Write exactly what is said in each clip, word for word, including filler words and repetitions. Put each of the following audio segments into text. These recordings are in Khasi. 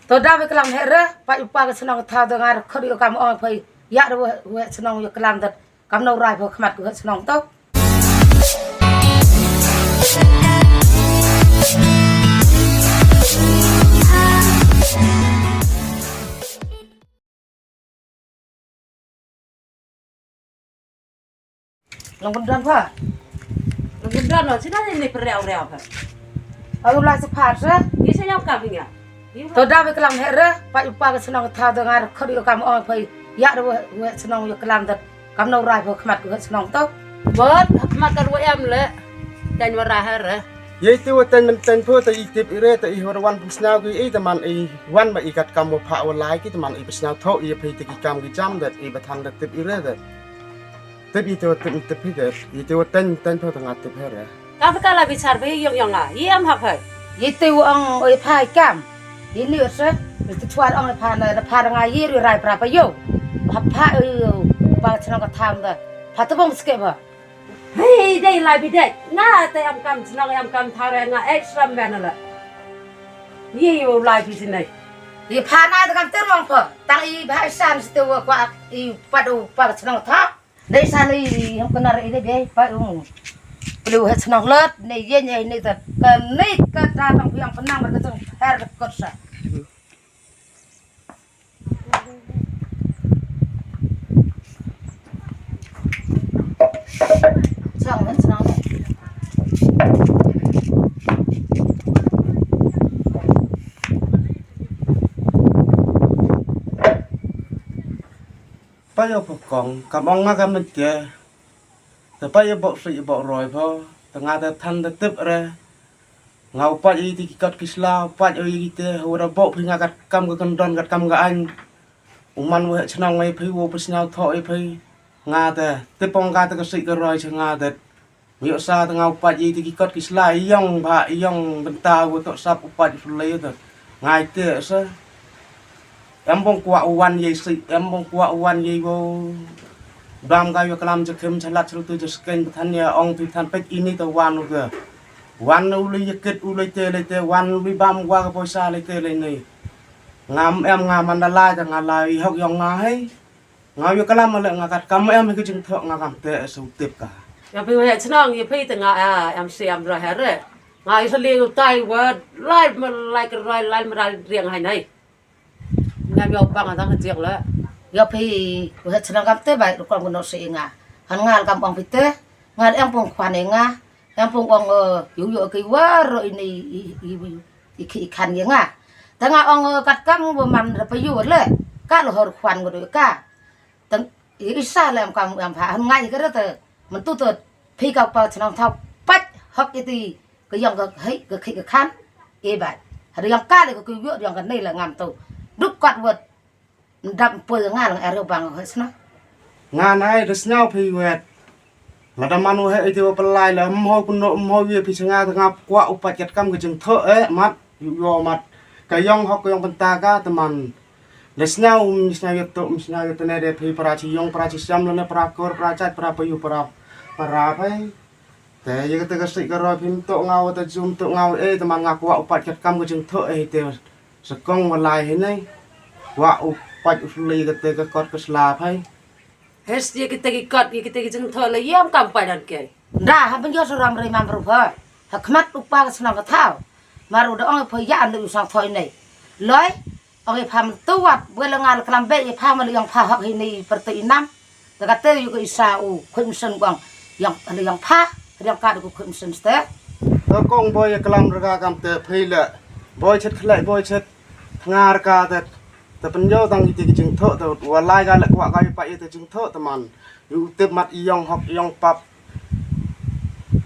To da ba klam heh re, pat u pa ka shnong ka thaw da nga re khot ïa ka mo ong phi. Ïa re wei shnong ïa klam dat. Kam no rai pho khmat ku heh shnong to. Long bendon pha. Long bendon lo, sina ni ni periau riau pha. Ayo la separ sa. Ni saya kam inga. To da ba klam heh re, pat u pa ka shnong ka thaw da nga re khot ïa ka mo ong phi. Ïa re wei shnong ïa klam dat. Kam no rai pho khmat ku heh shnong to. Bot khmat ka wei em le. Tan wara heh re. Ïa ite wa tan men tan pho ta i tip i re ta i hor wan pung shnong ki i ta man i wan ba i kat kam wa pha wa lai ki ta man i pung shnong tho i phi ta ki kam ki jam dat i ba than dat tip i re dat. Tip ite wa tip tip hi dat. Ite wa tan tan pho ta nga tip heh re. Ka pha ka la bichar phi yong yong a. Ïa em hap heh. Ite wa ong oi pha i kam. Ini ose. Ite chuar ong pha na pha nga ïa ri rai pra pa yo. Hap pha oi pa chnong ka tham da. Pha ta bong skep ha. Hei, dei lai bi dei. Nga te am kam chnong am kam thare nga extra man la. Ye yo lai bi sinai. Ye pha na te kam ter mong pho. Tang i ba san ste wa kwa i padu pa chnong tha. Dei san i ham kana re dei be pa u. Pelu he chnong lot ne ye ne ne ta. Ka ne ka ta tang yang penang ba ka tang her kot sa. Pa ïa pokong, kam ong nga kam met ke. Te pa ïa bok sui ïa bok roi pho, te nga te than te tip re. Nga u pat ïa ite ki kot ki sla, u pat ïa ite, u da bok phi nga kat kam ka kyndon kat kam ka aiñ. U man u heh chnong ïa phi, u phi sñiaw thoh ïa phi. Nga te, te pong ka te ka sih ka roi cha nga te. Ngi ïoh sa te nga u pat ïa ite ki kot ki sla, ïong bha, ïong bynta, u toh sap u pat u sulei te. Nga ite sa. Em bong kwah u wan ïa i sih, em bong kwah u wan ïa i wow. Bam ka ïa klam cha khim cha lat cha lutu cha skeiñ ba than ïa ong tu than peit ini te wan u te. Wan u lei ïa kit u lei te lei te, wan u lei bam wa ka poisa lei te lei nei. Ngam em nga man da lai te nga lai i hok ïong nga hei. Nga ïa klam le nga kat kam em hi ka jingthoh nga kam te sa u tip ka. Ïa phi wei chnong ïa phi te nga em si em ra ha re. Nga ïa sa lieng u tai wa lai ma lai ka rai lai ma rai riang hai nei. Ngam ïoh pang tang ka jiak la. Ïa phi u het shnong kam te bai rukom kano se nga. Han nga kam ong phi te. Nga em pung khwan nga. Em pung ong yu yu ki war ini i i i ki i khan ye nga. Ta nga ong kat kam bo man ra pa yu le. Ka lo hor khwan ngo do ka. Tang i isa le em kam em pha han nga i ka ra te. Mentu te phi ka pa shnong thau pat hok iti. Ka ïong ka hei ka khei ka khan. E bai. Hada ïong ka le ka ku yu ïong ka nei la ngam tu. Duk kat wet. Ndap poi nga lang er bang hoi sna. Nga nai da sñiaw phi wet. Lada man u heh iti wa pynlai la mho kuno mho wi phi sñiaw nga kwah u pat kat kam ka jingthoh eh mat yu yo mat. Ka ïong hok ka ïong pynta ka te man. Da sñiaw mi sñiaw yet to mi sñiaw yet ne de phi para chi ïong para chi siam lane para kor para chait para payu para para phai. Te ïa kata ka sih ka roi phim toh ngaw ta jum toh ngaw eh te man nga kwah u pat kat kam ka jingthoh eh te. Sa kong wa lai hi nei. Kwah u pat u suli kata ka kot ka sla phai. Hes ïa kata ki kot ïa kata ki jingthoh la ïam kam pat dan ke. Da ha ban yo sa ram rei mam ru pha. Ha khmat u pa ka shnong ka thaw. Mar u da ong pha ïa an u sang thoi nei. Loi. Ong i pha mynta wat, bwe la nga la klam bek i pha ma la yong pha hok hi ni pyrtuh i nam. Te kate yu ko i sa u khun sen bang. Yong la yong pha, yong ka da ko khun sen ste. Te kong boi klam rga kam te phei le. Boi chet khlek boi chet tnga rga te. Te pynjau tang i te ki jingthoh te wa lai ga le kwah ga i pa i te jingthoh te man. Yu tip mat i yong hok i yong pap.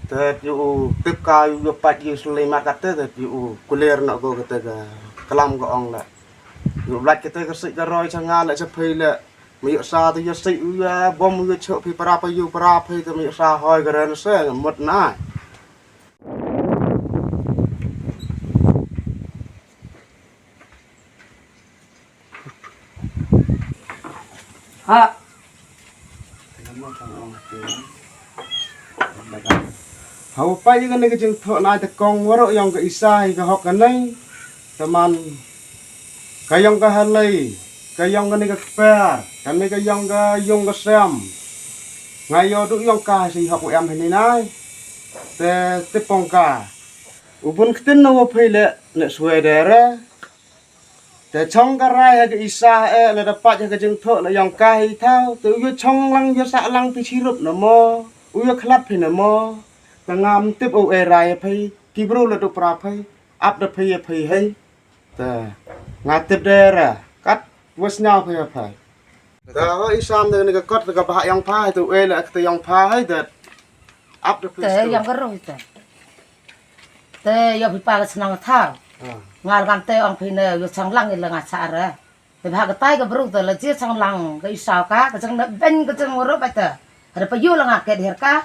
Te yu u tip ka yu yu pat yu suli mat kate te yu u kuler na ko kate ka klam ka ong le. Yu lat kate ka sih ka roi cha nga le cha phei le. Mi yu sa te yu sih yu ya bom yu chok phi para pa yu para phei te mi yu sa hoi ka ren se mut na. Ha. Ha u pa ïa kane ka jingthoh na te kong waroh yong ka isa hi ka hok kane. Te man. Ka ïong ka halei, ka ïong kane ka kper, kane ka ïong ka ïong ka sem. Nga ïoh duh ïong ka ha shi hok em hini nai. Te tip ong ka. U bun ktin na wa phei le ne swe dere. Te chong ka rai ha ka isa e le da pat ha ka jingthoh le ïong ka hi thau. Te u ïoh chong lang ïoh sa lang pi chirup na mo. U ïoh khlap phi na mo. Te ngam tip u e rai phei. Ki bru le du pra phei. Ap da phei phei hei. Te nga tip de ra kat wes nyau phe phe. Te ho i sam de ne ka kot te ka bah yong pha hai te u e le ak te yong pha hai te ap de phe Te stu. Yong ka roi te. Te yo phi pa ka chnong tha. Ah. Nga ngam te ong phi ne yo chang lang i le nga cha re. Te bah ka tai ka bru te le ji chang lang ka i sa ka ka jang ne ben ka jang ro ba te. Re pa yo la nga ke der ka.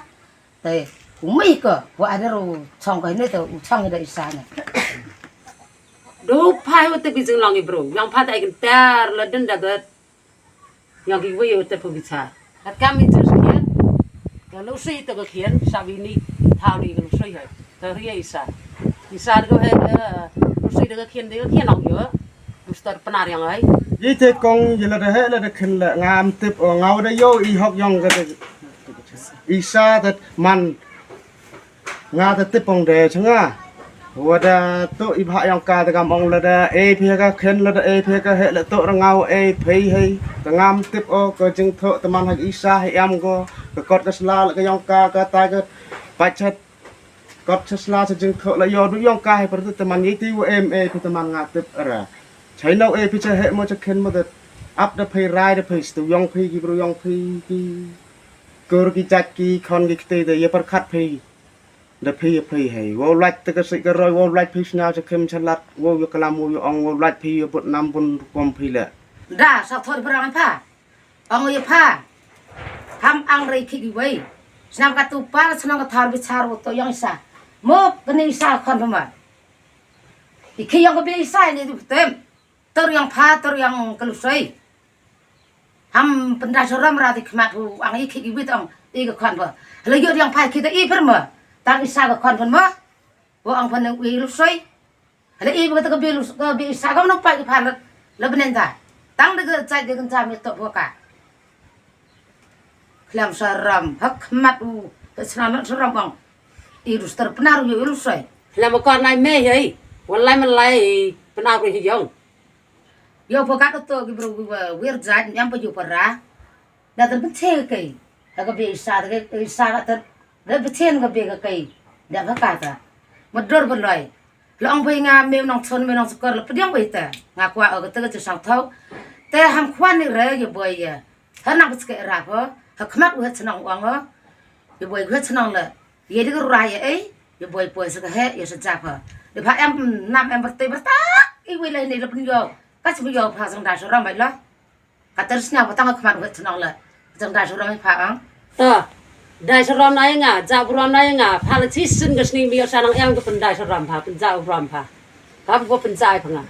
Te u mi ka wa ada ro chang ka ne te u chang de i sa ne. Do phai wa te bi jing lang i bru. Yang pha te ai kan ter la den da ga. Yang ki wei wa te pha bi cha. Kat kam i te sa khian. Ka lu si te ka khian sa bi ni thau di ka lu si hai. Te ri i sa. I sa de ka he lu si de ka khian de ka khian ong yo. Mister Penar yang ai. Yi te kong yi la de he la de khin la ngam tip o ngau de yo i hok yong ka de. I sa te man Nga te tip ong de changa. Wada tu i bha yong ka te kam ong lada e phi ka khen lada e phi ka he la tu rangau e phi hei. Te ngam tip o ka jing thu te man ha isa hei am ko. Ka kot ka sla la ka yong ka ka ta ka pachat. Kot sa sla sa jing thu la yo du yong ka hei per te man yi ti wa em e phi te man nga tip ara. Chai nau e phi cha he mo cha khen mo te. Ap da phi rai da phi stu yong phi ki bru yong phi ki. Kur ki jat ki khon ki kti te ya per khat phi. Da phi ya phi hei. Wow lait te ka sik ka roi, wow lait phi sñiaw cha khim cha lat, wow ya kalam, wow ya ong, wow lait phi ya bun nam bun rukom phi le. Da, sa thor berang pha. Ong ya pha. Ham ang rei khik iwei. Snam ka tu pa, snam ka thar bichar, wow to yang isa. Mo kani isa khon pha ma. I khi yang ka bi isa ni tu tem. Tor yang pha, tor yang kalusoi. Ham pynda soram ra ti khmat hu ang i khit i wit ang i ka khon ba. Hala yo diang phai khit i pher ma. Tang i sa ka khon phan ma. Wa ang phan i lu soi. Hala i ba ka bi lu ka bi sa ka nang pai phan la benen ta. Tang de ka chai de kan cha mi to ba ka. Khlam soram ha khmat u. Ka sna soram ang. I lu star pnar u lu soi. Khlam ka nai me hei. Walai malai pnar u hi yong. Yo pha ka to ki bro ki wir jat nyam pa yo para. Da ter bche kai. Ha ka be sa ka sa ka ter da bche ka be ka kai. Da ka ka ta. Ma dor ba loi. Long bai nga me nong chon me nong sukar la pdiang bai ta. Nga kwa o ka ter ka sang thau. Te ham khwan ni re yo boy ya. Ha nang bche ra pha. Ha khmat u ha chnong wang ha. Yo boy ha chnong la. Ye de ka ra ye ei. Yo boy poi sa ka he yo sa ja pha. De pha em nam em berte bertak. I wi lai ni la pun yo. Ka chi yo pha sang da so ram bai la. Ka ter sñiaw ba tang ka khmat wet chnong la. Jang dai suram i pha ang. Ta. Dai suram na nga, ja buram na nga. Pha la chi sin ka sni mi sa nang yang ka pen dai suram pha, pen ja buram pha. Ka bu pen ja i pha nga.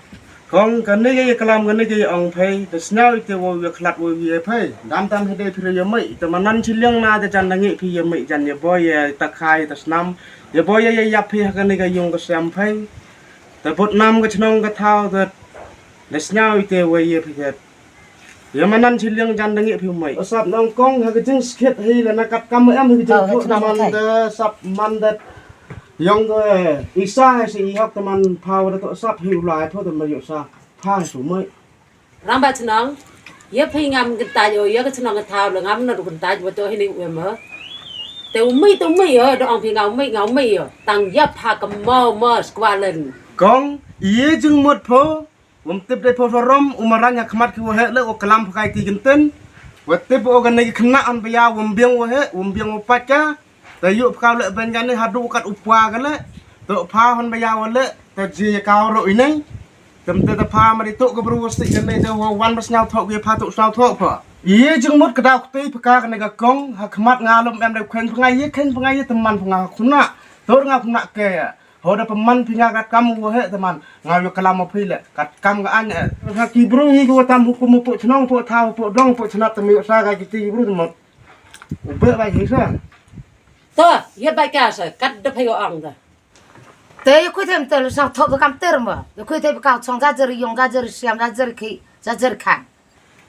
Kong kane ka ya kalam kane ka ya ong phai, ta sñiaw ite wo ya khlat wo ya phai. Dam tam hede phi ya mai, ta manan chi liang na ta jan nangi phi ya mai jan ya boy ya ta khai ta snam. Ya boy ya ya ya phi ha kane ka yung ka sem phai. Ta bot nam ka chnong ka thau ta. Ta sñiaw ite wo ya phi ya. Ya manan chi liang jan da ngi phi mai. Sap nong kong ha ka jing skhet hi la na kat kam em hi ka jing Oh, thot man da sap man da. Yong ka isa ha si i hak ta man pha wa da to sap hi u lai pho ta ma yo sa. Pha su mai. Rang ba chnong. Ya phi ngam kan ta yo ya ka chnong ka thau la ngam na ru kan ta wa to hi ni u em ha. Te u mai to mai yo da ong phi ngam mai ngam mai yo. Tang ya pha ka mau ma skwa len. Kong ye jing mot pho. Wam tip dei pho rom u marang ha khmat ki wa he le u kalam phakai ti ginten. Wa tip o ganai ki khna an baya wam biang wa he wam biang wa pat ka. Ta yu phakai le ben ganai hadu kat u pwa ka le. To pha hon baya wa le ta ji ya ka ro inai. Tem te ta pha ma di to ka bru wa stik ganai ta wa wan ba sñiaw thok ya pha to sñiaw thok pha. Ye jing mut ka daw kti phaka ganai ka kong ha khmat nga lum em dei khen phangai ye khen phangai ye teman phanga khuna. To nga khuna ke ya. Ho da pynman phi nga kat kam u he teman. Nga yu kalam u phi le kat kam ka an eh. Ha ki bru hi ko tam hukum u pu chnong pu tha pu dong pu chnat te mi sa ka ki ti bru mo. U be bai hi sa. To, ye bai ka sa kat da phi ong da. Te ïa khuid them te lu sang thop kam ter ma. Ïa khuid them ka chong ja jer yong ja jer siam ja jer ki ja jer khan.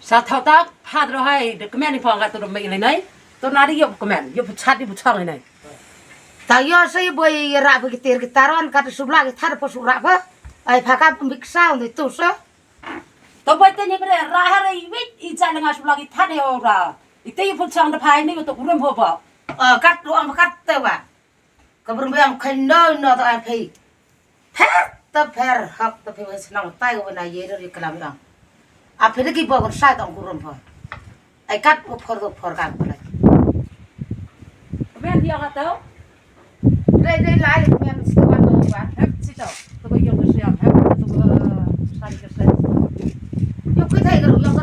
Sa thau ta pha ro hai de kmen ni phong ka tu me le nai. To na di yo kmen, yo pu chat di pu chong le nai. Ta yo sa ïa boi ïa ra ba ki ter ki taron ka tu subla ki thar po sura ba. Ai pha ka pemik sa de tu sa. To boi te ni bre ra ha re i wit i ja le nga subla ki thar yo ra. I te pu chong de phai ni to kurum ho ba. Kat ruang kat te wa. Ka brum yang khai no no ta ai phei. Pher ta pher hak ta phei wei snang tai wei na ye ri kalam yang. A phei ki bo kan sai tong kurum pho. Ai kat u phor do phor kan pho lai. Kmen dia ka tau. Dei dei lai kmen sto wan do wan. Hep sito. To ko yong ko siam hep to ko sai ko sai. Yo ki thai ko yong